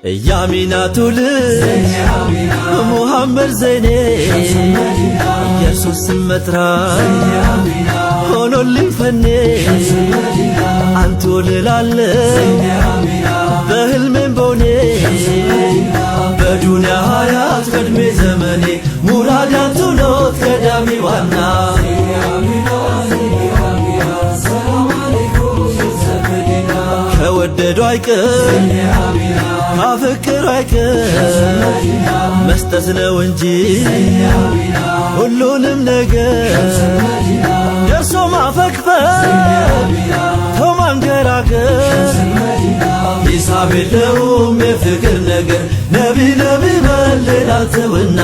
ያሚናቱ ልጅ ሙሐመድ ዘይኔ፣ የእርሱን ስም መጥራት ሆኖልኝ ፈኔ። አንቱ ልላለው በህልሜም በውኔ፣ በዱንያ ሀያት በዕድሜ ዘመኔ ሙራድ አንቱ ኖት ቀዳሚ ዋና። ከወደዱ አይቀር ካፈቀሩ አይቀር መስጠት ነው እንጂ ሁሉንም ነገር፣ ደርሶ ማፈግፈግ ተው ማንገራገር፣ ሂሳብ የለውም የፍቅር ነገር። ነቢ ነቢ በል ሌላ ተውና።